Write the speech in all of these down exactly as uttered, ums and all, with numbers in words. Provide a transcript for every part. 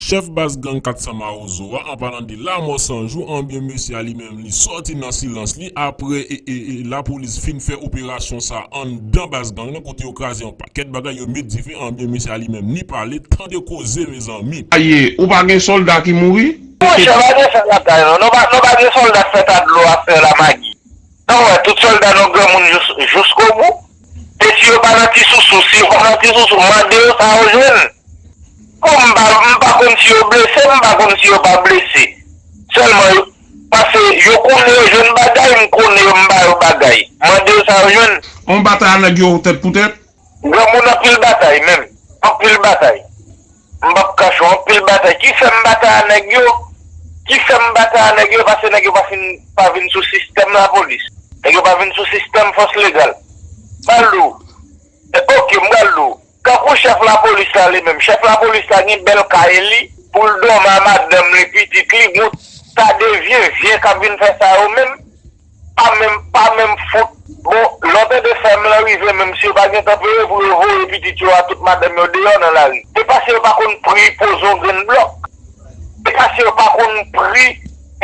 Chèf baz gang kat san Mawozo a, an palan de Lamò San Jou, anbyen mesye a li menm li sòti nan silans li apre e, e, e, lapolis fin fè operasyon sa anndan baz gang nan kote yo kraze yon pakèt bagay, yo met dife, anbyen mesye a li menm li pale, tande koze mezanmi. Aye, ou pa gen sòlda ki mouri? Monchè, pa gen sa lakay non. Nou pa, nou pa gen sòlda k fè ta dlo a fè lamagi. Nou wè, tout sòlda nou granmoun jous, jouskobou. E si yo pa nan ti sousou, si yo pa nan ti sousou, mande yo sa yo jwenn. Bon, m pa, m pa konn si yo blese, m pa konn si yo pa blese. Sèlman, yo, pase yo konnen yo jwenn bagay, m konnen yo, m ba yo bagay. Mande yo sa yo jwenn. On batay a nèg yo tèt pou tèt? Granmoun anpil batay menm. Anpil batay. M p ap kache w, anpil batay. Ki fè m batay a nèg yo? Ki fè m batay a nèg yo? Pase nèg yo pa fin, pa vin sou sistèm lapolis. Nèg yo pa vin sou sistèm fòs legal. Pral di w. E, oke, m pral di w. Kankou chèf lapolis la li menm. Chèf lapolis la gen bèl kay li pou l dòmi a madanm li, pitit li, gon ta de vye, vye k ap vin fè sa yo menm. Pa menm, pa menm fout. Bon, lè w tande fèm lan rive, menm si yo pa gen tan peye pou yo voye pitit yo a tout madanm yo deyò nan lari. E pase yo pa konn pri poze yon grenn blòk. E pase yo pa konn pri,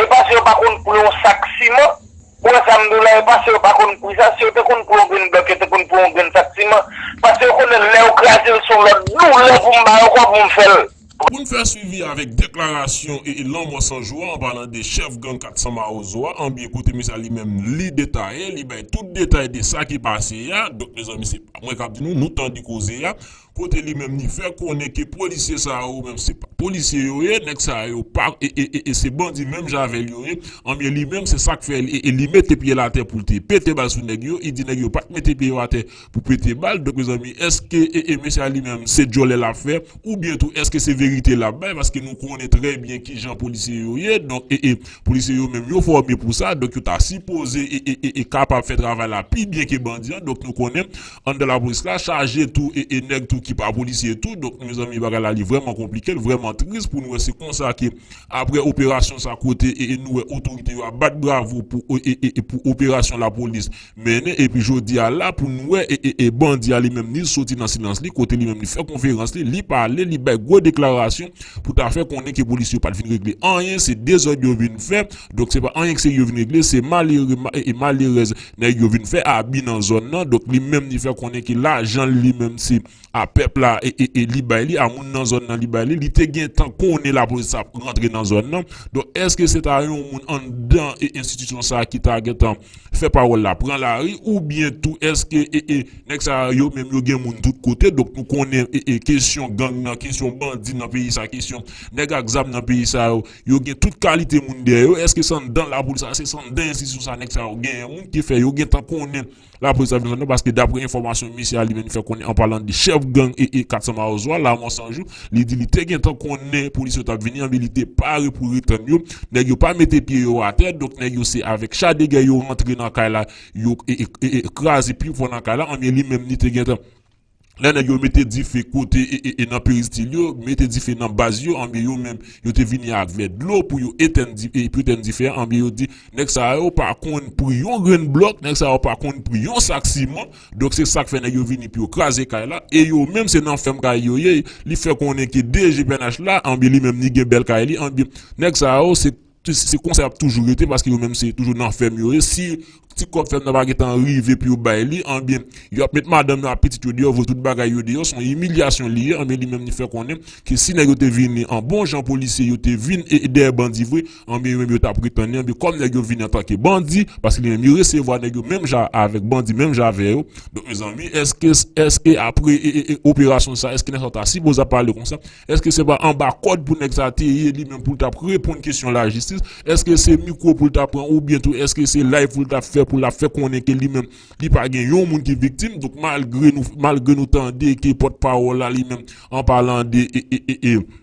e pase yo pa konn pri yon sak siman. Ou wè sa m di w la, e pase yo pa konn pri sa. Si yo te konn pri yon grenn blòk, yo te konn pri yon grenn sak siman. Pase yo konnen lè yo kraze l, se yon lòt doulè pou m ba yo kòb pou m fè l. Pou n fè swivi avèk deklarasyon e, e Lanmò San Jou a, an palan de chèf gang kat san Mawozo a, anbyen kote mesye a li menm li detaye, li bay tout detay de sa ki pase a. Donk, mezanmi, se pa mwen k ap di nou, nou tande koze a. Kote li menm li fè konnen ke polisye sa yo menm se pa polisye yo ye, nèg sa yo pa, e, e, e, e se bandi menm jan avè l yo ye. Anbyen, li menm se sa k fè li, e, e li mete pye l atè pou l te pete bal sou nèg yo. Li di nèg yo pa t mete pye yo atè pou pete bal. Donk, mezanmi, èske, e, e mesye a li menm se djòlè l ap fè? Oubyen tou, èske se verite l ap bay? Paske nou konnen trè byen kijan polisye yo ye. Donk, e, e, polisye yo menm, yo fòme pou sa. Donk, yo ta sipoze, e, e, e, e kapab fè travay la pi byen ke bandi an. Donk, nou konnen, anndan lapolis la, chaje tou, e, e nèg tou ki pa polisye tou. Donk, mezanmi, bagay la, li vrèman konplike, li vrèman tris pou nou wè se konsa ke, apre operasyon sa kote, e, e nou wè otorite yo ap bat bravo pou, e, e, e, e pou operasyon lapolis mennen, epi jodi a la, pou nou wè, e, e, e bandi a li menm, li soti nan silans li, kote li menm, li fè konferans li, li pale, li bay gwo deklarasyon pou ta fè konnen ke polis yo pa t vin regle anyen, se dezòd yo vin fè. Donk, se pa anyen ki serye yo vin regle, se malere, ma-, e, e malerèz nèg yo vin fè abi nan zòn nan. Donk, li menm, li fè konnen ke lajan li menm, se a pèp la, e, e, e li bay li, a moun nan zòn nan li bay li. Li te gentan konnen lapolis ap rantre nan zòn nan. Donk, èske se ta yon moun anndan e enstitisyon sa a ki ta gentan fè pawòl la pran lari, oubyen tou èske, e, e, nèg sa yo menm yo gen moun tout kote? Donk, nou konnen, e, e, kesyon gang nan, kesyon bandi nan peyi sa, kesyon nèg ak zam nan peyi sa yo, yo gen tout kalite moun dèyè yo. Èske se anndan lapolis sa, se anndan enstitisyon sa nèg sa yo genyen moun ki fè yo gentan konnen lapolis ap vin zòn nan? Paske daprè enfòmasyon misye a li menm fè konnen an palan de chèf gang e, e kat san Mawozo a, Lanmò San Jou, li di li te gentan konnen polis yo t ap vini, anbyen li te pare pou retann yo. Nèg yo pa mete pye yo atè, donk nèg yo se avèk cha de gè yo rantre nan kay la, yo e, e, e, e kraze pi fò nan kay la, anbyen li menm li te gentan lè nèg yo mete dife kote e, e, e nan peristil yo, mete dife nan baz yo, anbyen yo menm, yo te vini avè dlo pou yo etèn di-, e, pou etèn dife a, anbyen yo di, nèg sa yo pa konn pri yon grenn blòk, nèg sa yo pa konn pri yon sak siman, donk se sa k fè nèg yo vini pou yo kraze kay la, e yo menm se nan fèm kay yo ye, li fè konnen ke D G P N H la, anbyen li menm li gen bèl kay li, anbyen nèg sa yo se se, se konsa y ap toujou rete, paske yo menm se toujou nan fèm yo ye. Si ti kòb fèm nan pa gentan rive pou yo bay li, anbyen, y ap met madanm yo ak pitit yo deyò, voye tout bagay yo deyò, se yon imilyasyon li ye, anbyen, li menm li fè konnen ke si nèg yo te vini an bon jan polisye, yo te vin e, e dèyè bandi vre, anbyen, yo menm yo t ap retann li, anbyen, kòm nèg yo vini antanke bandi, paske li menm li resevwa nèg yo menm jan avèk bandi, menm jan avè yo. Donk, mezanmi, èske, èske apre e, e, e operasyon sa, èske nèg sa ta sipoze ap pale konsa? Èske se pa anba kòd pou nèg sa te ye li menm pou l t ap reponn kesyon lajistis? Èske se mikwo pou l t ap pran oubyen tou èske se live pou l t ap fè pou l ap fè konnen ke li menm li pa gen yon moun ki viktim? Donk malgre nou, malgre nou tande ke pòtpawòl la li menm an palan de e, e, e, e,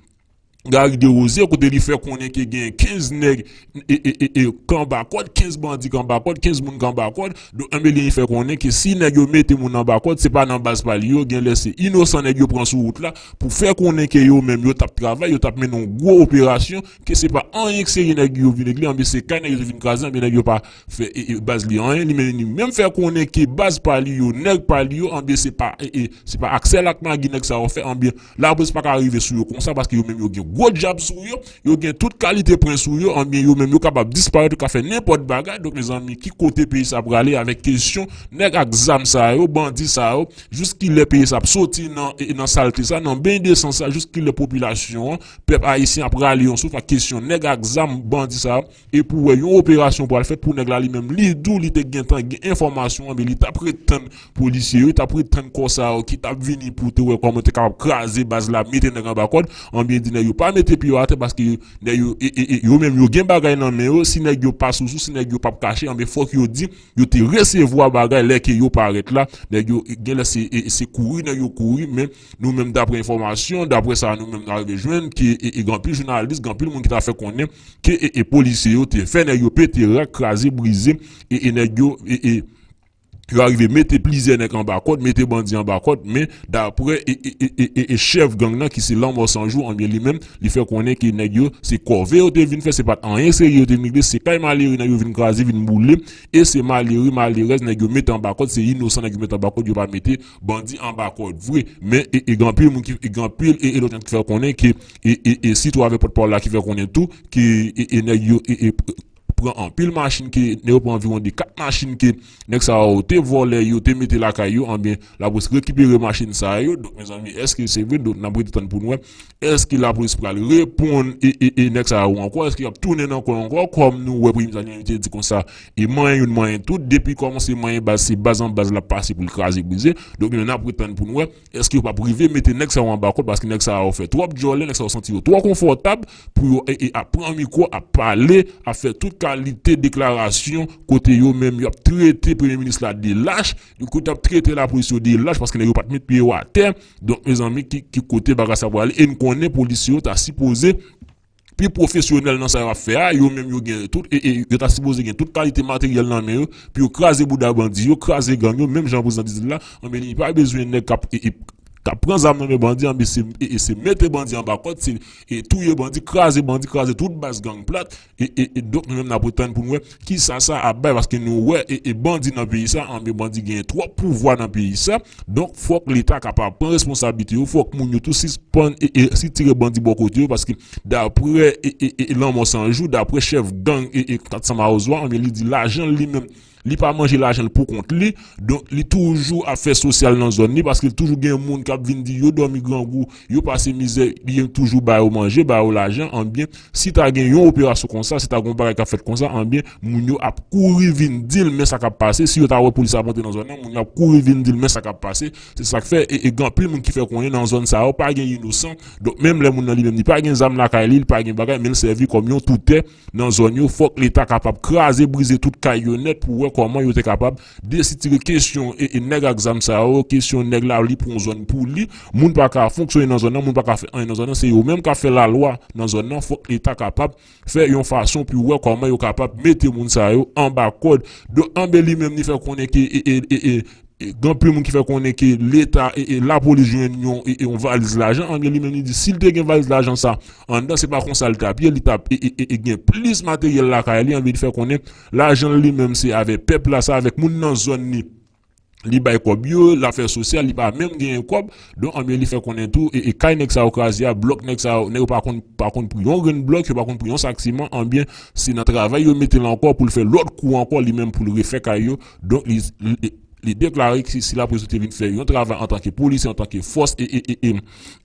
Gary Desrosiers kote li fè konnen ke gen kenz nèg e, e, e, e, k anba kòd, kenz bandi k anba kòd, kenz moun k anba kòd. Donk, enben, li fè konnen ke si nèg yo mete moun anba kòd, se pa nan baz pa li yo, genlè se inosan nèg yo pran sou wout la pou fè konnen ke yo menm yo t ap travay, yo t ap mennen yon gwo operasyon, ke se pa anyen k serye nèg yo vin regle, anben se kay nèg yo te vin kraze, anben nèg yo pa fè e, e, baz li anyen, li menm, li menm fè konnen ke baz pa li yo, nèg pa li yo, anben se pa, e, e, se pa ak sèl ak magi nèg sa yo fè, anben lapolis pa ka rive sou yo konsa, paske yo menm yo gen gwo djab sou yo, yo gen tout kalite pwen sou yo, anbyen yo menm yo kapab disparèt, yo ka fè nenpòt bagay. Donk, mezanmi, ki kote peyi sa prale avèk kesyon nèg ak zam sa yo, bandi sa yo, jiskilè peyi sa ap soti nan, e, nan salte sa, nan beny de san sa, jiskilè popilasyon an, pèp ayisyen ap rale yon souf ak kesyon nèg ak zam, bandi sa yo, e pou wè yon operasyon pral fèt pou nèg la li menm, li di w li te gentan gen enfòmasyon an, men li t ap ret tann polisye yo, li t ap ret tann kò sa yo ki t ap vini pou te wè kòman te kapab kraze baz la, mete nèg anba kòd, anbyen di nèg yo pa mete pye yo atè paske nèg yo, e, e, e, yo menm yo gen bagay nan men yo, si nèg yo pa sou sou, si nèg yo p ap kache, anbyen fòk yo di yo te resevwa bagay lè ke yo parèt la, nèg yo gen lè se, e, se kouri nèg yo kouri, men nou menm daprè enfòmasyon, daprè sa nou menm nou arive jwenn, ke, e, e, gen anpil jounalis, gen anpil moun ki ta fè konnen ke, e, e, polisye yo te fè nèg yo pete rak, kraze, brize, e, e, nèg yo, e, e, yo arive mete plizyè nèg anba kòd, mete bandi anba kòd, men daprè, e, e, e, e, e, e chèf gang nan ki se Lanmò Sanjou, anbyen li menm, li fè konnen ke nèg yo, se kòve yo te vin fè, se pa t anyen serye yo te vin regle, se kay malere nèg yo vin kraze, vin boule, e se malere, malerèz nèg yo mete anba kòd, se inosan nèg yo mete anba kòd, yo pa mete bandi anba kòd vre. Men, e, e, gen anpil moun ki, e, gen anpil, e, e, lòt nèg ki fè konnen ke, e, e, e, sitwon avèk pòtpawòl la ki fè konnen tou, ke, e, e, nèg yo, e, e, pran anpil machin ke, nèg yo pran anviwon de kat machin ke nèg sa yo te vòlè, yo te mete lakay yo, anbyen, lapolis rekipere machin sa yo. Donk, mezanmi, èske se vre? Donk, n ap rete tann pou n wè. Èske lapolis pral reponn e, e, e nèg sa yo ankò? Èske y ap tounen nan kò yo ankò? Kòm nou wè, Premye Minis la li menm te di konsa, e manyen youn, manyen tout. Depi kòmanse manyen baz, se baz an baz l ap pase pou l kraze, brize. Donk, nou menm, n ap rete tann pou n wè. Èske yo p ap rive mete nèg sa yo anba kòd? Paske nèg sa yo fè twòp djòlè, nèg sa yo santi yo twò konfòtab pou yo, e, e, ap pran mikwo, ap pale, ap fè tout kalite deklarasyon kote yo menm y ap trete Premye Minis la de lach, kote y ap trete lapolis yo de lach paske nèg yo pa t met pye yo atè. Donk, mezanmi, ki, ki kote bagay sa pral ale? E n konnen polisye yo ta sipoze pi pwofesyonèl nan sa y ap fè a, yo menm yo gen tout, e, e, yo ta sipoze gen tout kalite materyèl nan men yo, pou yo kraze bouda bandi yo, kraze gang yo, menm jan prezidan te di l la, anben li pa bezwen nèg k ap, e, e, k ap pran zam nan men bandi, anben se, e, e, se mete bandi anba kòd, se, e, touye bandi, kraze bandi, kraze tout baz gang plat, e, e, e, donk nou menm n ap ret tann pou n wè kisa sa ap bay, paske nou wè, e, e, bandi nan peyi sa, anben bandi gen twòp pouvwa nan peyi sa, donk fòk Leta kapab pran responsablite yo, fòk moun yo tou sispann, e, e, sitire bandi bò kote yo, paske daprè, e, e, e, Lanmò Sanjou, daprè chèf gang, e, e, Kat San Mawozo a, anben li di lajan l li menm, li pa manje lajan l pou kont li, donk li toujou ap fè sosyal nan zòn li, paske li toujou gen moun k ap vin di yo dòmi grangou, yo pase mizè, li toujou ba yo manje, ba yo lajan, anben si ta gen yon operasyon konsa, si ta gen yon bagay k ap fèt konsa, anben moun yo ap kouri vin di l men sa k ap pase, si yo ta wè polis ap antre nan zòn nan, moun yo ap kouri vin di l men sa k ap pase, se sa k fè, e, e gen anpil moun ki fè konnen nan zòn sa yo pa gen inosan, donk menm lè moun nan li menm li pa gen zam lakay li, li pa gen bagay, men l sèvi kòm yon toutè nan zòn yo, fòk Leta kapab kraze, brize tout kay yo nèt pou wè kòman yo te kapab desitire kesyon, e, e nèg ak zam sa yo, kesyon nèg la li pran zòn pou li, moun pa ka fonksyone nan zòn nan, moun pa ka fè anyen nan zòn nan, se yo menm k ap fè lalwa nan zòn nan, fòk Leta kapab fè yon fason pou wè kòman yo kapab mete moun sa yo anba kòd. Donk, anben li menm li fè konnen ke, e, e, e, e, e, gen anpil moun ki fè konnen ke Leta, e, e, lapolis jwenn yon, e, e, yon valiz lajan, anben li menm li di si l te gen valiz lajan sa anndan, se pa konsa l t ap ye, li t ap, e, e, e, e, gen plis materyèl lakay li, anben li fè konnen lajan l li menm se avèk pèp la, se avèk moun nan zòn li, li bay kòb yo, l ap fè sosyal, li pa menm genyen kòb, donk, anben li fè konnen tou, e, e, kay nèg sa yo kraze a, blòk nèg sa yo, nèg yo pa konn, pa konn pri yon grenn blòk, yo pa konn pri yon sak siman, anben se nan travay yo mete l ankò pou l fè lòt kou ankò, li menm pou l refè kay yo, donk li, li, li deklare ke si lapolis te vin fè yon travay antanke polisye, antanke fòs, e, e, e, e,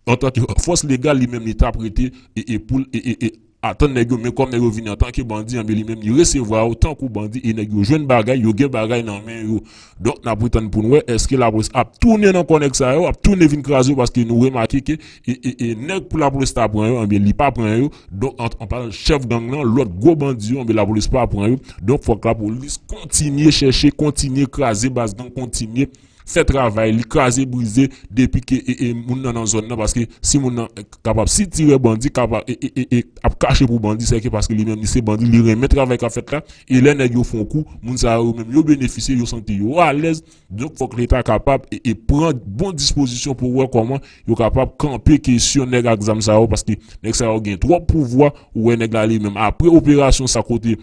antanke fòs legal, li menm li t ap rete, e, e, pou l, e, e, e, atann nèg yo, men kòm nèg yo vini antanke bandi, anben li menm li resevwa yo tankou bandi, e nèg yo jwenn bagay, yo gen bagay nan men yo. Donk, n ap ret tann pou n wè, èske lapolis ap tounen nan kò nèg sa yo, ap tounen vin kraze yo, paske nou remake ke, e, e, e, nèg pou lapolis ta pran yo, anben li pa pran yo, donk, an, an palan chèf gang nan, lòt gwo bandi yo, anben lapolis pa pran yo. Donk, fòk lapolis kontinye chèche, kontinye kraze baz gang, kontinye fè travay li, kraze, brize, depi ke, e, e, moun nan nan zòn nan, paske si moun nan kapab sitire bandi, kapab, e, e, e, e, ap kache pou bandi, se ke paske li menm li se bandi, li renmen travay k ap fèt la, e lè nèg yo fè yon kou, moun sa yo menm yo benefisye, yo santi yo alèz, donk fòk Leta kapab, e, e, pran bon dispozisyon pou wè kòman yo kapab kanpe kesyon nèg ak zam sa yo, paske nèg sa yo gen twòp pouvwa, ou wè nèg la li menm, apre operasyon sa kote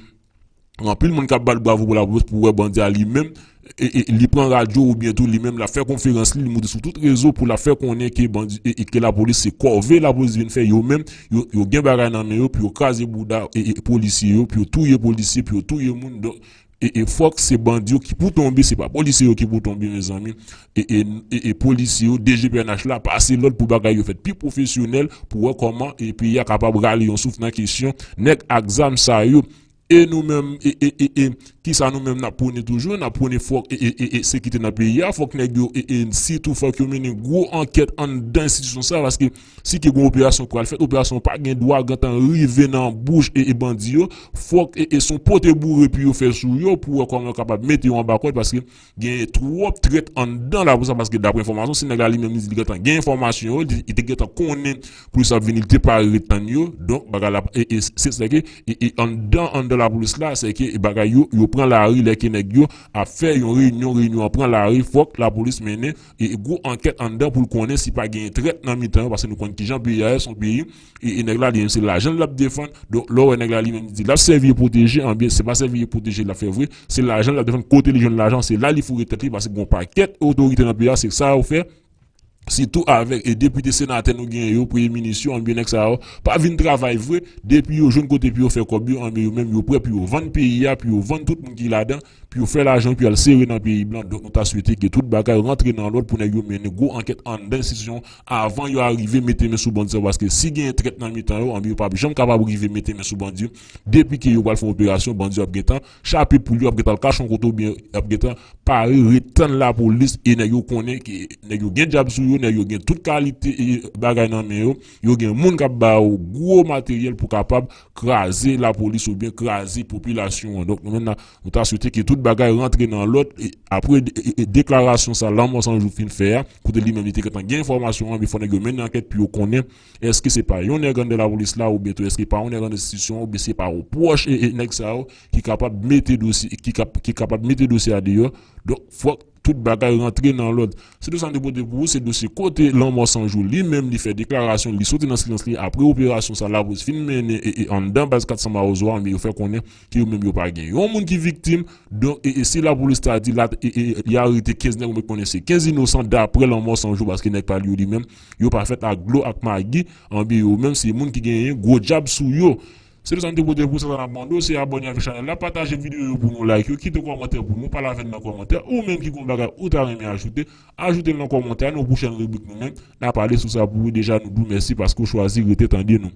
anpil moun k ap bat bravo pou lapolis, pou wè bandi a li menm, e, e, li pran radyo oubyen tou li menm l ap fè konferans li, li moute sou tout rezo pou l ap fè konnen ke bandi e, e ke lapolis se kòve lapolis vin fè yo menm, yo, yo gen bagay nan men yo pou yo kraze bouda e, e polisye yo, pou yo touye polisye, pou yo touye moun. Donk, e, e fòk se bandi yo ki pou tonbe, se pa polisye yo ki pou tonbe, mezanmi. E, e, e, e polisye yo, D G P N H la pase lòd pou bagay yo fèt pi pwofesyonèl, pou wè kòman e peyi a kapab rale yon souf nan kesyon nèg ak zam sa yo. E nou menm, e, e, e, e, kisa nou menm n ap pwone toujou? N ap pwone fòk e, e, e, e, sekirite nan peyi a, fòk nèg yo, e, e, sitou fòk yo mennen gwo ankèt anndan enstitisyon sa, paske si ke gon operasyon pral fèt, operasyon pa gen dwa gentan rive nan bouch e, e bandi yo. Fòk e, e, se yon pote boure pou yo fè sou yo, pou wè kòman yo kapab mete yo anba kòd, paske gen twòp trèt anndan lapolis la, paske daprè enfòmasyon, si nèg la li menm li di li gentan gen enfòmasyon yo, li, li te gentan konnen polis ap vini, li te pare ret tann yo. Donk, bagay la, e, e, se, se ke, e, e, anndan, anndan lapolis la, se ke, e, bagay yo, yo pran lari lè ke nèg yo ap fè yon reyinyon, reyinyon an pran lari, fòk lapolis mennen, e, e, gwo ankèt anndan pou l konnen si pa gen trèt nan mitan yo, paske nou konn kijan peyi a ye, se yon peyi, e, e, nèg la, li menm, se lajan l ap defann. Donk, lè w wè nèg la, li menm, li di l ap sèvi e pwoteje, anben, se pa sèvi e pwoteje l ap fè vre, se lajan l ap defann, kote li jwenn lajan, se la li foure tèt li, paske gon pakèt otorite nan peyi a, se sa yo fè. Sitou avèk e depite, senatè nou genyen yo, premye minis yo, anben nèg sa yo pa vin travay vre, depi yo jwenn kote pou yo fè kòb yo, anben yo menm yo prè pou yo vann peyi a, pou yo vann tout moun ki ladan, pou yo fè lajan, pou y al sere nan peyi blan. Donk nou ta swete ke tout bagay rantre nan lòd pou nèg yo mennen gwo ankèt anndan enstitisyon avan yo arive mete men sou bandi sa yo, paske si gen trèt nan mitan yo, anben yo p ap janm kapab rive mete men sou bandi yo. Depi ke yo pral fè yon operasyon, bandi yo ap gentan chape poul yo, ap gentan al kache yon kote oubyen ap gentan pare ret tann lapolis e nèg yo konnen ke nèg yo gen djab sou yo, nèg yo gen tout kalite e bagay nan men yo, yo gen moun k ap ba yo gwo materyèl pou kapab kraze lapolis oubyen kraze popilasyon an. Donk nou menm la, nou ta swete ke tout bagay rantre nan lòd e apre de- e- e deklarasyon sa Lanmò San Jou fin fè a, kote li menm li te gentan gen enfòmasyon an, men fò nèg yo mennen ankèt pou yo konnen èske se pa yon nèg anndan lapolis la oubyen tou èske pa yon nèg anndan enstitisyon oubyen se pa yon pwòch e, e nèg sa yo ki kapab mete dosye, ki, kap, ki kapab mete dosye a deyò. Donk, fòk tout bagay rantre nan lòd. Se dosye sa m te pote pou ou, se dosye kote Lanmò San Jou li menm li fè deklarasyon, li soti nan silans li apre operasyon sa lapolis fin mennen e, e anndan baz kat san Mawozo a, men yo fè konnen ke yo menm yo pa gen yon moun ki viktim. Donk, e, e si lapolis ta di la, e, e, li arete kenz nèg, ou mèt konnen se kenz inosan daprè Lanmò San Jou, paske nèg pa l yo li menm, yo pa fèt ak dlo ak magi, anben yo menm se moun ki genyen gwo djab sou yo. Se tout sa m te pote pou sa, sa n ap mande w, se abòne avèk chanèl la, pataje videyo yo pou nou, like yo, kite kòmantè pou nou, pale avè n nan kòmantè, ou menm ki gon bagay ou ta renmen ajoute, ajoute l nan kòmantè a, nan yon pwochèn ribrik nou menm, n a pale sou sa pou ou, deja nou di w mèsi paske w chwazi rete tande nou.